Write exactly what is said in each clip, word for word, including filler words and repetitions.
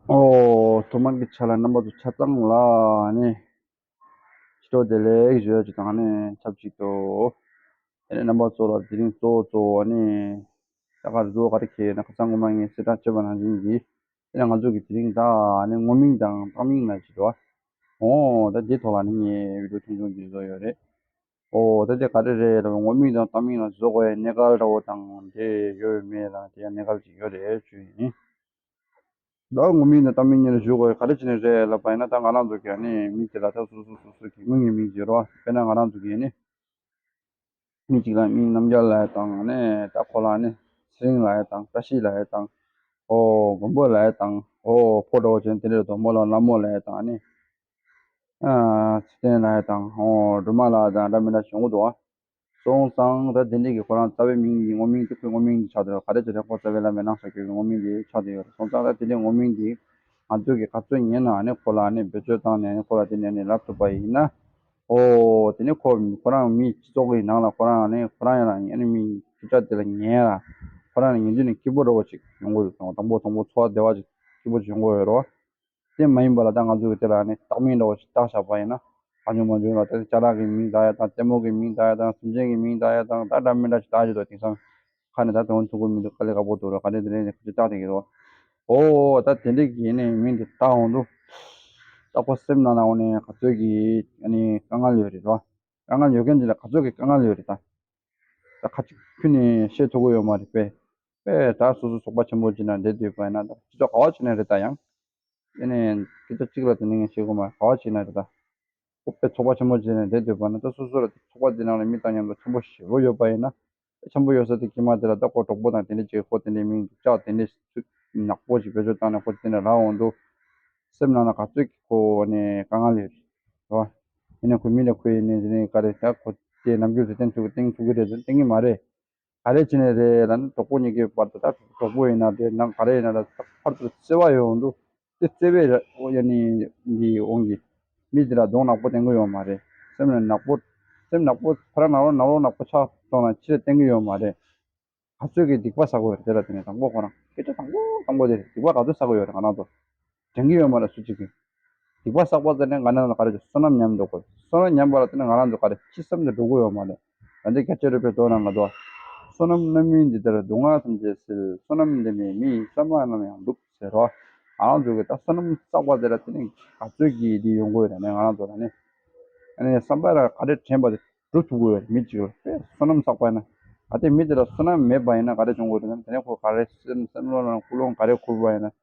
ཨོ། ཐོག་མར་གྱི་ཆ་ལ་རྣམ་པ་ཚོ་ཆ་ཚང་ལ་ནི་ཕྱི་དྲོ་བདེ་ལེགས་ཞུ་ཡ་ཅིག་དང་ནི་ཆབས་ཅིག་ཏུ། དེ་ནས་རྣམ་པ་ཚོ་ལ་དེ་རིང་གཙོ་བོ་གཙོ་བོ་ནི་ད་ག་རེ་གཙོ་བོ་ག་རེ་ཁེལ་ན། ཁ་སང་ངོ་མ་ངས་གསལ་བསྒྲགས་བྱས་པ་ནང་བཞིན་གྱི། དེ་ནས་ང་ཚོ་གི་དེ་རིང་ད་ནི་ངོ་མིང་དང་བཏགས་མིང་ལ་ཅིག་འགྲོ་བ། ཨོ། ད་དེ་ཐོག་ལ་ནི་ངས་བི་ཌིའོ་ཆུང་ཆུང་ཅིག་བཟོ་ཡོད་རེད། ཨོ། ད་དེ་ག་རེ་རེད་ལབ། ངོ་མིང་དང་བཏགས་མིང་ལ་བཟོ་དགོས་ཡ་གནད་འགག་འདྲ་བོ་དང་དེ་ཡོད་མེད་ལ་དེ་ཡང་གནད་འགག་ཅིག་ཡོད་རེད་ཞུ་ཡིན། ད་ངོ་མིང་དང་བཏགས་མིང་གཉིས་ལ་ཞུ་དགོས་ཡ་ག་རེ་བྱས་ནས་རེད་ལབ་པ་ཡིན་ན། ད་ང་རང་ཚོ་གི་ནི་མི་དེ་ལ་ད་སོ་སོ་སོ་སོ་གི་དངོས་ཡོད་མིང་ཅིག་ཡོད་རེད་བ། དཔེར་ན་ང་རང་ཚོ་གི་ནི་མི་གཅིག་ལ་མིང་རྣམ་རྒྱལ་ལབ་ཡ་དང་ནི། ད་ཁོ་ལ་ནི་ཚེ་རིང་ལབ་ཡ་དང་། བཀྲ་ཤིས་ལབ་ཡ་དང་། ཨོ། མགོན་པོ་ལབ་ཡ་དང་། ཨོ། ཕོ་འདྲ་བོ་ཅན་དེ་འདྲ་དང་། མོ་ལ་ལྷ་མོ་ལབ་ཡ་དང་ནི། ཨ། ཚེ་བརྟན་ལབ་ཡ་དང་། ཨོ། སྒྲོལ་མ་ལབ་ཡ་དང་འདྲ་མི་འདྲ་བྱུང་གི་འདུག་བ། སོང་ཙང་ད་དེ་འདྲས་ཀྱི་ཁོ་རང་རྩ་བའི་མིང་འདི་ངོ་མིང་འདི་ཁོའི་ངོ་མིང་འདི་ཆགས་བསྡད་ཡོད། ག་རེ་བྱས་ནས་ཁོ་རྩ་བའི་བླ་མའི་ནང་ས་ཁྱོད་ཀྱི་ངོ་མིང་འདི་ཆགས་བསྡད་ཡོད། སོང་ཙང་ད་དེ་འདྲས་ངོ་མིང་འདི་ང་ཚོས་ཀྱི་ག་ཚོད་ཉན་ན་ཨ་ནི་ཁོ་ལ་ཨ་ནི་བེད་སྤྱོད་བཏང་ནས་ཨ་ནི་ཁོ་ལ་དེ་ནས་ཨ་ནི་ལབ་ཐུབ་པ་ཡིན་ན། ཨོ། དེ་ནས་ཁོ་ཁོ་རང་མི་སྤྱི་ཚོགས་ཀྱི་ནང་ལ་ཁོ་རང་ཨ་ནི་ཁོ་རང་ཡང་ཨ་ནི་མི་ཁྱོད་ཅག་དེ་ལ་ཉན་ལ། ཁོ་རང་ལ་ཉན་དུས་ནས་སྐྱིད་པོ་འདྲ་བོ་ཅིག་ཡོང་གི་འདུག་དང་པོ་དང་པོ་འཚོ་བ་བདེ་བ་ཅིག་སྐྱིད་པོ་ཅིག་ཡོང་གི་ཡོད་རེད་བ། དེ་མ་ཡིན་པ་ལ་ད་ང་ཚོ་གི་དེ་ལ་ནི་བཏགས་མིང་འདྲ་བོ་ཞིག་བཏགས་བཞག་པ་ཡིན་ན། གང་བྱུང་མང་བྱུང་ལ་ད་ཅ་ལག་གི་མིང་བཏགས་ཡ་དང་། ལྟད་མོ་གི་མིང་བཏགས་ཡ་དང་། སེམས་ཅན་གྱི་མིང་བཏགས་ཡ་དང་། ད་འདྲ་མི་འདྲ་ཞིག་བཏགས་ཀྱི་འདུག་དེང་སང་ཁ་ནས་ད་དོན་ཐུག་གི་མི་འདུག་དཀའ་ལས་ཁག་པོ་འདུག་ར། ག་རེ་དེ་རེད་ནས་ཁ་ཆེ་བཏགས་བསྡད་ཀྱི་འདུག་ཨོ། ད་དེ་འདྲས་ཀྱི་ནས་མིང་དེ་བཏགས་འོང་དུས། ད་ཁོ་སེམས་ནང་ན་འོ་ནས་ག་ཚོད་ཀྱི་ཨ་ནི་དཀའ་ངལ་ཡོད་རེད་ར། དཀའ་ངལ་ཡོད་མཁན་དེ་ལ་ག་ཚོད་ཀྱི་དཀའ་ངལ་ཡོད་རེད་ད། ད་ཁ་ཅིག་ཁྱོན་ནས་བཤད་ཐུབ་ཀྱི་ཡོད་མ་རེད་པས། པས་ད་སོ་སོ་ཚོགས་པ་ཆེན་པོ་ཅིག་ནང་བསྡད་སྡོད་པ་ཡིན་ན། ད་སྤྱི་ཚོགས་ག་བ་ཅིག་ནས་རེད་ད་ཡང་། དེ་ནས་སྐད་ཆ་གཅིག་ལ་དེ་ནས་ངས་བཤད་དགོས་མ་རེད། ག་བ་ཅིག་ནས་རེད་ད། ཨོ་པའི་ཚོགས་པ་ཆེན་པོ་ཅིག་ནས་བསྡད་སྡོད་པ་ན། ད་སོ་སོ་ལ་ཚོགས་པ་དེ་ནང་ལ་མི་དང་མཉམ་དུ་འཆམ་པོ་ཞེ་པོ་ཡོད་པ་ཡིན་ན། འཆམ་པོ་ཡོད་ས་དེ་དཀྱིལ་མ་དེ་ལ་ད་ཁོ་གྲོགས་པོ་དང་དེ་འདྲ་ཅིག་ཁོ་དེ་འདྲའི་མིང་བཏགས། དེ་འདྲའི་ཚིག་ནག་པོ་ཅིག་བེད་སྤྱོད་བཏང་ནས་ཁོ་དེ་འདྲ་ལབ་འོང་དུས། སེམས་ནང་ལ་ག་ཚོད་ཀྱི་ཁོ་ནས་དཀའ་ངལ་ཡོད་རེད་བ། ཡིན་ན་ཁོ་མི་ལ་ཁོ་ཡིན་ནས་དེ་ནས་ག་རེ་ད་ཁོ་དེ་ནམ་རྒྱུན་དུ་བསྟན་ཐུབ་ཀྱི་བསྟན་ཐུབ་ཀྱི་རེད་འདུག་བསྟན་གྱི་མ་རེད། ག་རེ་བྱས་ནས་རེད་ལབ་ན། གྲོགས་པོ་གཉིས་ཀའི་བར་དུ་ད་གྲོགས་པོ་ཡིན་ན་རེད་ན་ག་རེ་ཡིན་ན་རེད། ད་ཕར་ཚུར་བརྩེ་བ་ཡོང་དུས། དེ་བརྩེ་བའི་ར་ཡ་ནི་འདི་འོང་གི། མི་དེ་ལ་གདོང་ནག་པོ་བསྟན་གི་ཡོད་མ་རེད། སེམས་ལ་ནག་པོ། སེམས་ནག་པོ་ཕར་ནག་རོ་ནག་རོ་ནག་པོ་ཆགས་སོང་ན་ཕྱི་ལ་བསྟན་གི་ཡོད་མ་རེད། ག་ཚོད་ཀྱི་སྡིག་པ་བསགས་ཀྱི་ཡོད་རེད། དེ་ལ་བརྟེན་ནས་དང་པོ་ཁོ་རང་སྐད་ཆ་དང་པོ་དང་པོ་དེ་རེད། སྡིག་པ་ག་ཚོད་བསགས་ཀྱི་ཡོད་རེད། ང་རང་ཚོ་དྲན་གྱི་ཡོད་མ་རེད་སུ་གཅིག་གིས། སྡིག་པ་བསགས་པ་དེ་ནས་ང་རང་ཚོ་ག་རེ་བྱེད། བསོད་ནམས་ཉམས་འགྲོ་གི་རེད། བསོད་ནམས་ཉམས་པ་ལ་བརྟེན་ནས་ང་རང་ཚོ་ག་རེ་ཅི་བསམ་དུ་འགྲོ་གི་ཡོད་མ་རེད། ད་འདི་སྐད་ཆ་རུ་པའི་དོན་ན་ང་ཚོ་བསོད་ནམས་རྣམ་སྨིན་འདི་ལྟར། སྡུག་བསྔལ་ཐམས་ཅད་སེལ། བསོད་ནམས་འདི་ནི་མི་ཡི་བསམ་པ་རྣམས་ཡང་འགྲུབ་ཟེར་རོ། ང་རང་ཚོ་གི་ད་བསོད་ནམས་བསགས་པ་དེ་ལ་བརྟེན་ནས་ག་ཚོད་ཀྱིས་འདི་ཡོང་གི་ཡོད་རེད་ནས། ང་རང་ཚོ་ལ་ནི་ཨ་ནི་བསམ་པ་ལ་ག་རེ་དྲན་པ་དེ་འགྲུབ་ཐུབ་ཀྱི་ཡོད་རེད། མི་གཅིག་ལ་བསོད་ནམས་བསགས་པ་ཡིན་ན། ཨ་དེ་མི་དེ་ལ་བསོད་ནམས་མེད་པ་ཡིན་ན་ག་རེ་བྱུང་དགོས་རེད་ན། དེ་ནས་ཁོ་ག་རེ་སེམས་སེམས་བློ་ལ་ཀུན་སློང་ག་རེ་འཁོར་བ་ཡིན་ན།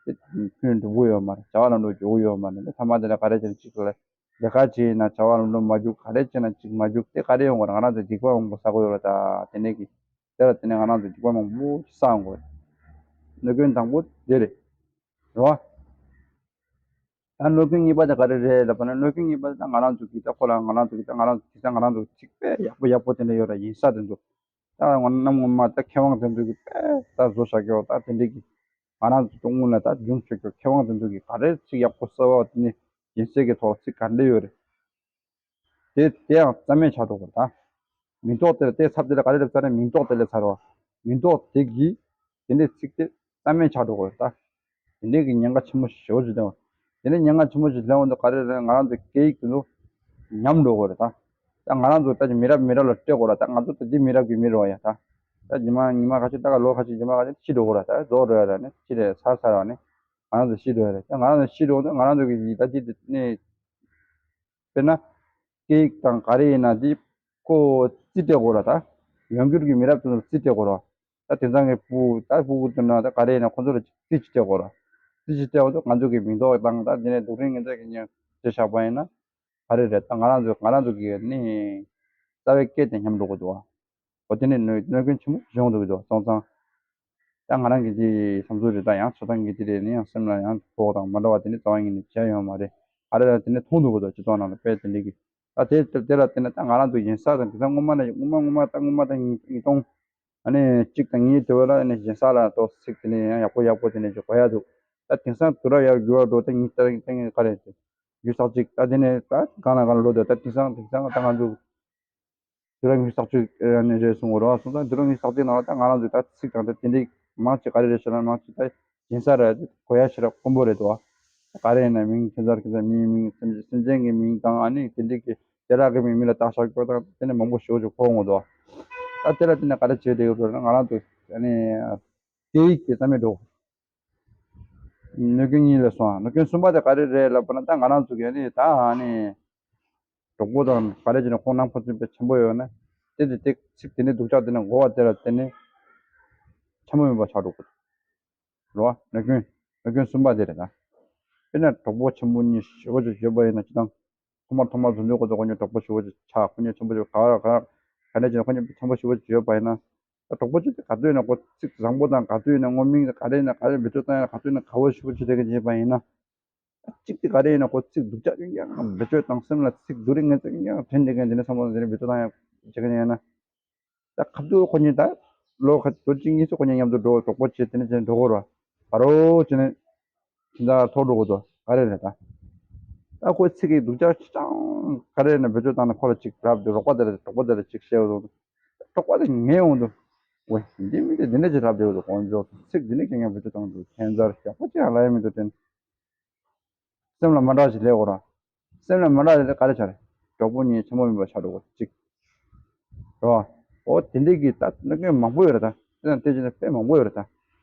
དེ་ཁྱོན་འགྲུབ་ཀྱི་ཡོད་མ་རེད། བྱ་བ་ལམ་འགྲོ་འཇུག་གི་ཡོད་མ་རེད། དེ་ཐ་མ་དེ་ལ་ག་རེ་བྱས་ན་གཅིག་ལ་ལས་ཀ་བྱས་ཡིན་ན་བྱ་བ་ལམ་འགྲོ་མ་འཇུག་ག་རེ་བྱས་ན་གཅིག་མ་འཇུག་དེ་ག་རེ་ཡོང་དགོས་རེད། ང་རང་ཚོ་སྡིག་པ་མང་པོ་བསགས་ཀྱི་ཡོད་རེད། ད་དེ་ནས་ཀྱི་དེ་ལ་བརྟེན་ནས་ང་རང་ཚོ་སྡིག་པ་མང་པོ་བསགས་ཡོང་དགོས་རེད། གནོད་སྐྱོན་དང་པོ་དེ་རེད། རེད་བ། ད་གནོད་སྐྱོན་གཉིས་པ་དེ་ག་རེ་རེད་ལབ་པ་ན། གནོད་སྐྱོན་གཉིས་པ་དེ་ད་ང་རང་ཚོ་གི་ད་ཁོ་ལ་ང་རང་ཚོ་གི་ད་ང་རང་ཚོ་གི་ད་ང་རང་ཚོ་ཚིག་དཔེ་ཡག་པོ་ཡག་པོ་དེ་འདྲ་ཡོད་ར། ཡིན་ས་དེ་ཚོ་ད་ང་གནམ་ངོ་མ་ད་མཁས་དབང་དེ་ཚོ་གི་དཔེ་ད་བཟོ་བཞག་གི་ཡོད། ད་དེ་འདྲ་གི་ང་རང་ཚོ་སྔོན་ལ་ད་རྒྱུན་ཆད་ཀྱི་མཁས་དབང་དེ་ཚོ་གི་ག་རེ་ཚིག་ཡག་པོ་གསར་བ་དེ་ནི་ཡིན་སྲིད་ཀྱི་ཐོག་ཚིག་ག་འདྲ་ཡོད་རེད། དེ་དེ་ཡང་རྩ་མེད་ཆགས་འགྲོ་གི་རེད་ད། མིང་འདོགས་དེ་ལ་དེ་ཚབ་དེ་ལ་ག་རེ་ལབ་ཚར་ན། མིང་འདོགས་དེ་ལ་ཚར་བ། མིང་འདོགས་དེ་གིས་དེ་འདྲའི་ཚིག་དེ་རྩ་མེད་ཆགས་འགྲོ་གི་རེད་ད། དེ་འདྲའི་གི་ཉེན་ཁ་ཆེན་པོ་ཞེ་པོ་ཅིག་ལྡན་པ། དེ་འདྲའི་ཉེན་ཁ་ཆེན་པོ་ཅིག་ལྡན་པ་འདུག་ག་རེ་རེད། ང་རང་ཚོའི་སྐད་ཡིག་དེ་ཚོ་ཉམས་འགྲོ་གི་རེད་ད། ད་ང་རང་ཚོ་ད་ཅིག་མི་རབས་མི་རབས་ལ་སྤྲད་དགོས་ར། ད་ང་ཚོ་ད་འདི་མི་རབས་ཀྱི་མི་རེད་བ་ཡ། ད་ད་ཉི་མ་ཉི་མ་ཁ་ཤས་ད་ག་ལོ་ཁ་ཤས་ཉི་མ་ཁ་ཤས་ཤི་འགྲོ་གི་ར། ད་རྫོགས་འགྲོ་ཡ་ར་ནི་ཤི་རེད། ཚར་ཚར་བ་ནི་ང་རང་ཚོ་ཤི་འགྲོ་ཡ་རེད། ད་ང་རང་ཚོ་ཤི་འགྲོ་ད་ང་རང་ཚོ་གི་ཡི་ད་ཅི་ནི། དཔེར་ན། སྐད་ཡིག་དང་ག་རེ་ཡིན་ན་འདི་ཁོ་རྩིས་སྤྲད་དགོས་ར་ད། ཡང་འགྱུར་གྱི་མི་རབས་དེ་ཚོར་རྩིས་སྤྲད་དགོས་ར། ད་དེང་སང་གི་ཕྲུ་གུ་ད་ཕྲུ་གུ་དེ་ན་ད་ག་རེ་ཡིན་ན་ཁོ་ཚོར་རྩིས་ཅིག་སྤྲད་དགོས་ར། རྩིས་ཅིག་སྤྲད་དགོས་འདུག་ང་ཚོ་གི་མིང་འདོགས་དང་ད་དེ་ནས་སྡུག་རིང་ངན་ཚད་ཀྱི་ཉེན་བྱས་བཞག་པ་ཡིན་ན། ག་རེ་རེད། ད་ང་རང་ཚོ་ང་རང་ཚོ་གི་ནི་རྩ་བའི་སྐད་དེ་ཉམས་འགྲོ་གི་འདུག་བ། འོ་དེ་ནི་གནོད་གནོད་སྐྱོན་ཆེན་པོ་བྱུང་འདུག་གི་འདུག་སོང་ཙང་། ད་ང་རང་གི་དེ་བསམ་ཚུལ་རེད། ད་ཡང་ཆ་ཚང་གི་དེ་རེད་ནི་ཡང་སེམས་ལ་ཡང་དོགས་དང་མ་འདྲ་བ་དེ་ནི་རྩ་བ་ཉིད་ནས་བྱས་ཡོད་མ་རེད། ཨ་རེ་ལ་དེ་ནི་མཐོང་འདུག་གི་འདུག་སྤྱི་ཚོགས་ནང་ལ་དཔེ་དེ་འདྲ་གི། ད་དེ་དེ་དེ་ལ་བརྟེན་ནས་ད་ང་རང་ཚོ་ཡིན་ས་དང་དེང་སང་སྔོན་མ་ནས་སྔོན་མ་སྔོན་མ་ད་སྔོན་མ་ད་ཉིས་ཉིས་སྟོང་ཨ་ནི་གཅིག་དང་གཉིས་དེ་བས་ལ་ཨ་ནི་ཡིན་ས་ལ་ཏོག་ཙམ་དེ་ནས་ཡང་ཡག་པོ་ཡག་པོ་དེ་ནས་ཅིག་གོ་ཡ་འདུག་ད་དེང་སང་དུས་རབས་ཡར་འགྱུར་བ་འགྲོ་ད་ཉིས་ལྟར་ད་ངས་ག་རེ་ཡོད་ས་གཅིག་ད་དེ་ནས་ད་གང་ལ་གང་ལ་ལོ་དེ་ད་དེང་སང་དེང་སང་ད་ང་ཚོ་དུས་རབས་ཉི་ཤུ་རྩ་གཅིག་ནས་རེད་གསུང་གི་རེད་བ། སོང་ཙང་དུས་རབས་ཉི་ཤུ་རྩ་གཅིག་ནང་ལ་ད་ང་རང་ཚོས་ད་ཚིག་དང་ད་དེ་འདྲའི་མང་ཆེ་ག་རེ་རེད་ཟེར་ན། མང་ཆེ་ད་ སྦྱིན་ས་རེད། གོ་ཡ་ཞེ་དྲག་དཀོན་པོ་རེད་དོ། ག་རེ་ཡིན་ན་མིང་ཁྱད་མཚར་ཁྱད་མཚར་མིའི་མིང་སེམས་སེམས་ཅན་གྱི་མིང་དང་ཨ་ནི་དེ་འདྲ་གི་དེ་དག་གི་མིང་མི་ལ་བཏགས་བཞག་རྒྱུ་དང་དེ་ནི་མང་པོ་ཞེ་པོ་ཅིག་གོ་འོང་གི་འདུག་ད་དེ་ལ་བརྟེན་ནས་ག་རེ་བྱས་བསྡད་ཡོད་རེད་ན། ང་རང་ཚོ་ཨ་ནི་སྐད་ཡིག་གི་རྩ་མེད་འགྲོ། གནོད་སྐྱོན་གཉིས་ལས་སོང་། གནོད་སྐྱོན་གསུམ་པ་དེ་ག་རེ་རེད་ལབ་པ་ན། ད་ང་རང་ཚོ་གི་ཨ་ནི་ད་ཨ་ནི་གྲོགས་པོ་དང་ག་རེ་བྱས་ནས་ཁོང་ནང་ཁོ་ཚོའི་དཔེ་ཆེན་པོ་ཡོད་ན། དེ་དེ་དེ་ཚིག་དེ་ནི་སྡུག་ཅག་དེ་ནི་གོ་བ་དེ་ལ་བརྟེན་ནས་ཆེན་པོ་མིན་པ་ཆགས་འགྲོ་གི་རེད་བ། གནོད་སྐྱོན་གནོད་སྐྱོན་གསུམ་པ་དེ་རེད་ད། དཔེར་ན་གྲོགས་པོ་ཆེན་པོ་གཉིས་ཞེ་པོ་ཅིག་ཡོད་པ་ཡིན་ན། སྤྱིར་བཏང་ཐོག་མར་ཐོག་མར་འཛོམས་དུས་ཁོ་ཚོ་ཁོ་གཉིས་གྲོགས་པོ་ཞེ་པོ་ཅིག་ཆགས། ཁོ་གཉིས་ཆེན་པོ་ཞེ་པོ་ག་ར་ག་ར་ག་འདྲ་བྱས་ན་ཁོ་གཉིས་ཆེན་པོ་ཞེ་པོ་ཅིག་ཡོད་པ་ཡིན་ན། ད་གྲོགས་པོ་ཅིག་དེ་ག་དུས་ཡིན་ན་ཁོ་ཚིག་བཟང་པོ་དང་། ག་དུས་ཡིན་ན་དངོས་མིང་ག་རེ་ཡིན་ན་ག་རེ་བེད་སྤྱོད་བཏང་ཡིན་ན། ག་དུས་ཡིན་ན་དགའ་བོ་ཞེ་པོ་ཅིག་དེ་ག་བྱས་པ་ཡིན་ན། གཅིག་དེ་ག་རེ་ཡིན་ན་ཁོ་ཚིག་སྡུག་ཅག་ཡིན་ཀྱང་བེད་སྤྱོད་བཏང་། སེམས་ལ་ཚིག་སྡུག་རུ་ངན་ཙམ་ཡིན་ཀྱང་དྲན་བསྡད་མཁན་དེ་འདྲ་བསམ་བློ་དེ་འདྲ་བེད་སྤྱོད་བཏང་ཡ་བྱེད་མཁན་ཡིན་ན། ད་ཁ་ཐུག་ཁོ་གཉིས་ད་ལོ་ཁ་ལོ་གཅིག་གཉིས་ཙམ་ཁོ་གཉིས་མཉམ་དུ་འགྲོ། གྲོགས་པོ་བྱས་དེ་ནས་བྱས་འགྲོ་གི་རེད་བ། ད་རོ་བྱས་ནས་ཁྱིམ་བདག་ཐོག་འགྲོ་གི་འདུག་ག་རེ་རེད་ད། ད་ཁོའི་ཚིག་གི་སྡུག་ཅག་ཅིག་ཀྱང་ག་རེ་ཡིན་ན་བེད་སྤྱོད་བཏང་ནས་ཁོ་ལ་ཅིག་རབ་དེ་རོགས་པ་དེ་ལ་གྲོགས་པོ་དེ་ལ་ཅིག་བཤད་འོང་། གྲོགས་པོ་དེ་ངེས་འོང་དུ། ཝེ་འདི་མི་དེ་འདི་འདྲ་ཅིག་རབ་དེ་འོང་དུ། ཚིག་འདི་འདྲ་ཀྱང་ཡང་བེད་སྤྱོད་བཏང་འདུག་ཁྱད་མཚར་ཞག་པོ་ཅིག་ཡང་ལ་ཡ་མི་འདུག་དེ། སེམས་ལ་མ་འདྲ་ཞིག་སླེབས་དགོས་ར། སེམས་ལ་མ་འདྲ་ཞིག་སླེབས་ག་རེ་ཆགས་རེད། གྲོགས་པོ་གཉིས་ཆེན་པོ་མིན་པ་ཆགས་འགྲོ་གི་གཅིག་རེད་བ། འོ་དེ་འདྲའི་གི་ད་གནོད་སྐྱོན་མང་པོ་ཡོད་རེད་ད། དེ་དང་དེ་བྱས་ན་དཔེ་མང་པོ་ཡོད་རེད་ད།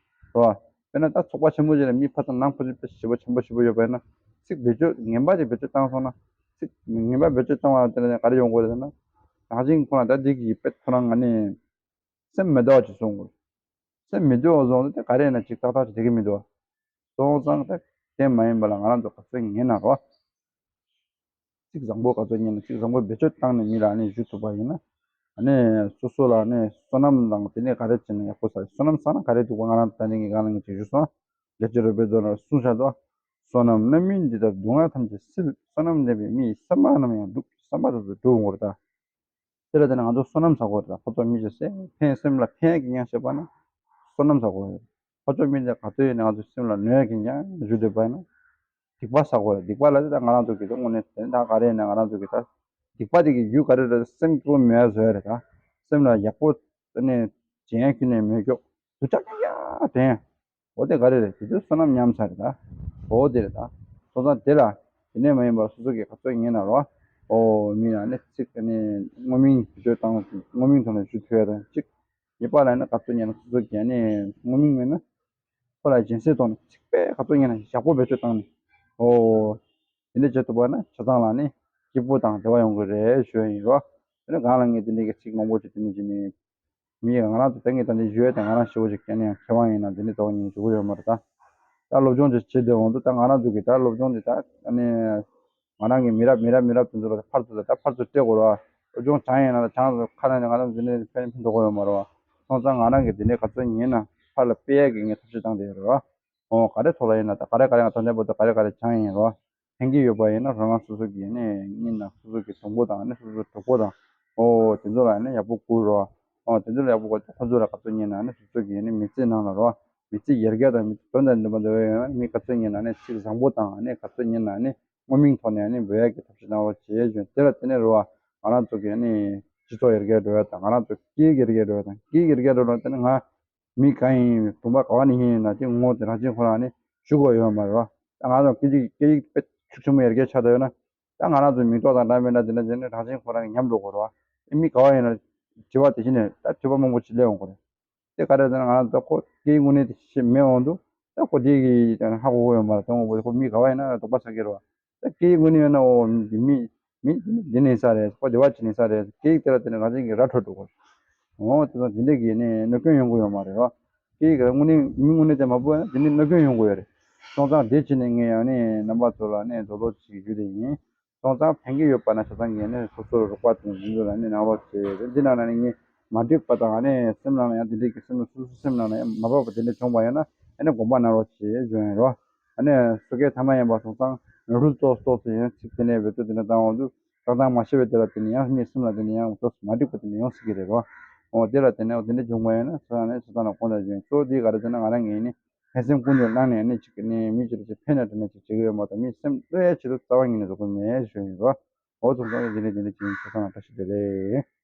རེད་བ། དཔེར་ན་ད་ཚོགས་པ་ཆེན་པོ་ཞིག་ལ་མི་ཕར་ཚུར་ནང་ཕར་ཚུར་དཔེ་ཞེ་པོ་ཆེན་པོ་ཞེ་པོ་ཡོད་པ་ཡིན་ན། ཚིག་བེད་སྤྱོད་ངན་པ་ཅིག་བེད་སྤྱོད་བཏང་སོང་ན། ཚིག་ངན་པ་བེད་སྤྱོད་བཏང་བ་དེ་ལ་ག་རེ་ཡོང་གི་རེད་ཟེར་ན། རང་བཞིན་ཁོ་ན་ད་འདི་གི་དཔེ་ཁོ་རང་ང་ནི་སེམས་མི་བདེ་བ་ཅིག་བཟོ་འོང་གི་རེད། སེམས་མི་བདེ་བ་བཟོ་འོང་དུས་དེ་ག་རེ་ཡིན་ན་ཅིག་ཏག་ཏག་ཅིག་བསྡད་ཀྱི་མི་འདུག་བ། སོང་ཙང་ད་དེ་མ་ཡིན་པ་ལ་ང་རང་ཚོ་ག་ཚོད་ཉན་ན་རོ། ཚིག་བཟང་པོ་ག་ཚོད་ཉན་ན། ཚིག་བཟང་པོ་བེད་སྤྱོད་བཏང་ནས་མི་ལ་ནི་ཞུ་ཐུབ་པ་ཡིན་ན། ཨ་ནི་སོ་སོ་ལ་ནི་བསོད་ནམས་དང་དེ་ནས་ག་རེ་བྱས་ན་ཡག་པོ་ས་རེད། བསོད་ནམས་བསགས་ན་ག་རེ་འདུག་པ། ང་རང་ད་ནི་ངས་གང་ལ་ངས་ཅིག་ཞུ་སོང་། རྒྱལ་སྲས་རོལ་པའི་མཛོད་ལ་གསུངས་བཞག་འདུག་བསོད་ནམས་རྣམ་སྨིན་འདི་དག་སྡུག་བསྔལ་ཐམས་ཅད་སེལ། བསོད་ནམས་ལྡན་པའི་མི་ཡི་བསམ་པ་རྣམས་ཡང་འགྲུབ། བསམ་པ་དེ་ཚོ་འགྲུབ་འོང་གི་རེད་ད། དེ་ལ་བརྟེན་ནས་ང་ཚོ་བསོད་ནམས་བསགས་དགོས་རེད། ཁོ་ཚོ་མི་ཚོ་སེམས་ཕན་སེམས་ལ་ཕན་ཡག་གི་ཡང་བྱེད་པ་ན་བསོད་ནམས་བསགས་དགོས་རེད། ཁོ་ཚོ་མི་ཚོ་ག་ཚོད་ཡིན་ན་ང་ཚོ་སེམས་ལ་གནོད་ཡག་གི་ཡང་ཞུ་འདོད་པ་ཡིན་ན་སྡིག་པ་བསགས་དགོས་རེད། སྡིག་པ་ལ་དེ་ད་ང་རང་ཚོ་གི་དོན་དངོས་གནས་དེ་ད་ག་རེ་ཡིན་ན་ང་རང་ཚོ་གི་ད་སྡིག་པ་དེ་གི་རྒྱུ་ག་རེ་རེད། སེམས་སྐྱོ་མེད་བཟོ་ཡ་རེད་ད། སེམས་ལ་ཡག་པོ་ནས་བྱེད་ཡག་ཁྱོན་ནས་མེད་ཀྱོག་སྡུག་ཅག་ཡག་དྲན་ཡ། འོ་དེ་ག་རེ་རེད། དེ་ཚོ་བསོད་ནམས་ཉམས་ས་རེད་ད། འོ་དེ་རེད་ད། སོང་ཙང་དེ་ལ་དེ་ནས་མ་ཡིན་པར་སོ་སོ་གིས་ག་ཚོད་ཉན་ན་རོ། འོ་མི་ལ་ནི་ཚིག་ནི་དངོས་མིང་བེད་སྤྱོད་བཏང་། དངོས་མིང་ཐོག་ནས་ཞུ་ཐུབ་ཡ་དང་གཅིག་གཉིས་པ་ལ་ནི་ག་ཚོད་ཉན་ན་སོ་སོ་གིས་ནི་དངོས་མིང་མེད་ན་ཁོ་ལ་སྦྱིན་སྲེག་ཐོག་ནས་ཚིག་དཔེ་ག་ཚོད་ཉན་ན་ཡག་པོ་བེད་སྤྱོད་བཏང་ནས། འོ་དེ་འདྲ་བྱེད་ཐུབ་པ་ན་ཆ་ཚང་ལ་ནི་སྐྱིད་པོ་དང་བདེ་བ་ཡོང་གི་རེད་ཞུ་ཡ་ཡིན་རོ། དེ་ནི་གང་ལ་ངས་དེ་འདྲའི་གི་ཚིག་མང་པོ་ཅིག་དེ་འདྲ་བྱས་ནས། མི་ཡིས་ང་རང་ཚོ་ད་ངས་ད་འདི་ཞུ་ཡས་དེ་ང་རང་ཞེ་པོ་ཅིག་ཁྱེད་ནས་ཡང་མཁས་དབང་ཡིན་ན་འདི་འདྲའི་ཐོག་ཉིན་ཞུ་གི་ཡོད་མ་རེད་ད། ད་སློབ་སྦྱོང་ཅིག་བྱེད་བསྡད་འོང་དུས་ད་ང་རང་ཚོ་གི་ད་སློབ་སྦྱོང་འདི་ད་ཨ་ནི་ང་རང་གི་མི་རབས་མི་རབས་མི་རབས་དེ་ཚོ་ལ་ཕར་ཚུར་ད་ཕར་ཚུར་སྤྲད་དགོས་རེད་བ། སློབ་སྦྱོང་སྦྱངས་ཡིན་ན་ད་སྦྱངས་ཚོ་ཁ་ནས་ང་རང་ཚོ་འདི་འདྲའི་ཕན་ཕན་ཐོགས་ཀྱི་ཡོད་མ་རེད་བ། སོང་ཙང་ང་རང་གི་འདི་འདྲའི་ག་ཚོད་ཉན་ན་ཕར་ལ་སྤེལ་ཡས་ཀྱི་ངས་ཐབས་ཤེས་བཏང་བསྡད་ཡོད་རེད་བ། འོ་ག་རེ་ཐོག་ལ་ཡིན་ན་ད་ག་རེ་ག་རེ་ང་ད་ལྟ་བར་དུ་ག་རེ་ག་རེ་སྦྱངས་ཡིན་རེད་བ། ཕན་གྱི་ཡོད་པ་ཡིན་ན་རང་རང་སོ་སོ་གི་ནི་གཉིས་ན་སོ་སོ་གི་གྲོགས་པོ་དང་ནི་སོ་སོ་གྲོགས་པོ་དང་། ཨོ་དེ་ཚོ་ལ་ནི་ཡག་པོ་བསྐུར་རོགས། ཨོ་དེ་ཚོ་ལ་ཡག་པོ་བསྐུར་ཁོ་ཚོ་ལ་ག་ཚོད་ཉན་ན་ནི་སོ་སོ་གི་ནི་མི་ཚེ་ནང་ལ་རོ། མི་ཚེ་ཡར་རྒྱས་དང་མི་ཚེ་དོན་དང་ལྡན་པ་འདོད་ཡོད་ན་མི་ག་ཚོད་ཉན་ན་ནི་ཚིག་བཟང་པོ་དང་ནི་ག་ཚོད་ཉན་ན་ནི་དངོས་མིང་ཐོག་ནས་ནི་འབོད་ཡག་གི་ཐབས་ཤེས་གནང་རོགས་བྱེད་ཞུ། དེ་ལ་བརྟེན་ནས་རོ། ང་རང་ཚོ་གི་ནི་སྤྱི་ཚོགས་ཡར་རྒྱས་འགྲོ་ཡ་དང་ང་རང་ཚོ་སྐད་ཡིག་ཡར་རྒྱས་འགྲོ་ཡ་དང་སྐད་ཡིག་ཡར་རྒྱས་འགྲོ་ཡ་དང་བརྟེན་ནས་ང་མི་གང་ཡིན་གྲོང་པ་ག་བ་ནས་ཡིན་ཡིན་ན་དེ་ངོ་དེ་རང་བཞིན་ཁོ་རང་ནི་ཞུ་དགོས་ཡོད་མ་རེད་བ། ད་ང་ཚོ་སྐད་ཡིག་སྐད་ཡིག་དཔེ་ཤུགས་ཆེན་པོ་ཡར་རྒྱས་ཆགས་བསྡད་ཡོད་ན། ད་ང་རང་ཚོ་མིང་འདོགས་དང་འདྲ་མི་འདྲ་དེ་འདྲ་བྱས་ནས་རང་བཞིན་ཁོ་རང་གི་ཉམས་འགྲོ་དགོས་རེད་བ། ཨེ་མི་ག་བ་ཡིན་ན་དྲི་བ་དེ་བཞིན་ནས་ད་དྲི་བ་མང་པོ་ཅིག་སླེབས་འོང་གི་རེད། དེ་ག་རེ་ཟེར་ན་ང་རང་ཚོ་ཁོ་སྐད་ཡིག་དངོས་གནས་དེ་ཤེས་མེད་འོང་དུས་ད་ཁོ་དེ་གི་ཧ་གོ་གི་ཡོད་མ་རེད། དོན་དངོས་པོ་ཁོ་མི་ག་བ་ཡིན་ན་དོགས་པ་ཟ་གི་རེད་བ། ད་སྐད་ཡིག་དངོས་གནས་ཡོད་ན་འོ་འདི་མི་མི་འདི་ནས་ས་རེད། ཁོ་བདེ་བ་ཅིག་ནས་ས་རེད། སྐད་ཡིག་དེ་ལ་བརྟེན་ནས་རང་བཞིན་གྱིས་ར་འཕྲོད་འགྲོ་གི་རེད། འོ་དེ་ཚོ་དེ་འདྲས་ཀྱི་ནས་གནོད་སྐྱོན་ཡོང་གི་ཡོད་མ་རེད་བ། སྐད་ཡིག་དངོས་གནས་མི་དངོས་གནས་དེ་མ་བུ་ན་དེ་འདྲས་གནོད་སྐྱོན་ཡོང་གི་ཡོད་རེད། སོང་ཙང་དེ་བྱས་ནས་ངས་ཡང་ནས་རྣམ་པ་ཚོ་ལ་ནས་དོ་དོ་ཅིག་ཞུ་དེ་ཡིན། སོང་ཙང་ཕན་གྱི་ཡོད་པ་ན་ཆ་ཚང་གིས་ནི་སོ་སོར་རོགས་པ་དང་འཛིན་རྒྱུ་ལ་ནི་གནང་རོགས་བྱེད། འདི་ནང་ན་ནི་ངས་མ་འགྲིག་པ་དང་ནི་སེམས་ནང་ན་ཡང་དེ་འདྲའི་གི་སེམས་ལ་སོ་སོའི་སེམས་ནང་ན་ཡང་མ་བབས་པ་དེ་འདྲ་བྱུང་བ་ཡོད་ན་ཨ་ནི་དགོངས་པ་གནང་རོགས་བྱེད་ཞུ་ཡིན་རོ། ཨ་ནི་སོ་སྐད་ཐ་མ་ཡིན་པ་སོང་ཙང་རུལ་ཏོག་ཏོག་ཙམ་ཡང་ཚིག་དེ་ནས་བེད་སྤྱོད་དེ་འདྲ་བཏང་འོང་དུས་ཏག་ཏག་མ་ཤེས་པའི་དེ་ལ་དེ་ནི་ཡང་མིའི་སེམས་ལ་དེ་ནི་ཡང་ཏོག་ཙམ་མ་འགྲིག་པ་དེ་འདྲ་ཡོང་སྲིད་ཀྱི་རེད་རོ། འོ་དེ་ལ་དེ་ནས་འོ་དེ་འདྲ་བྱུང་བ་ཡོད་ན་སོ་ཡང་ནི་སོ་ཐ་ན་དགོངས་དག་བྱུང་གཙོ་བོ་དེ་ག་རེ་ཟེར་ན་ང་རང་ངས་ནི། ཕན་སེམས་ཀུན་ནས་བླངས་ནས་ནི་གཅིག་གི་ནི་མི་གཅིག་ལ་གཅིག་ཕན་ན་དྲན་ན་གཅིག་བྱེད་ཀྱི་ཡོད་མ་གཏོགས་མི་སེམས་གནོད་ཡ་ཆེད་དུ་རྩ་བ་ཉིད་ནས་བཟོ་གི་མེད་ཞུ་ཡིན་རོ། འོ་ཚོ་ཚང་མ་འདི་ནས་འདི་འདྲ་བྱེད་ཡིན། ཆ་ཚང་ལ་བཀྲ་ཤིས་བདེ་ལེགས།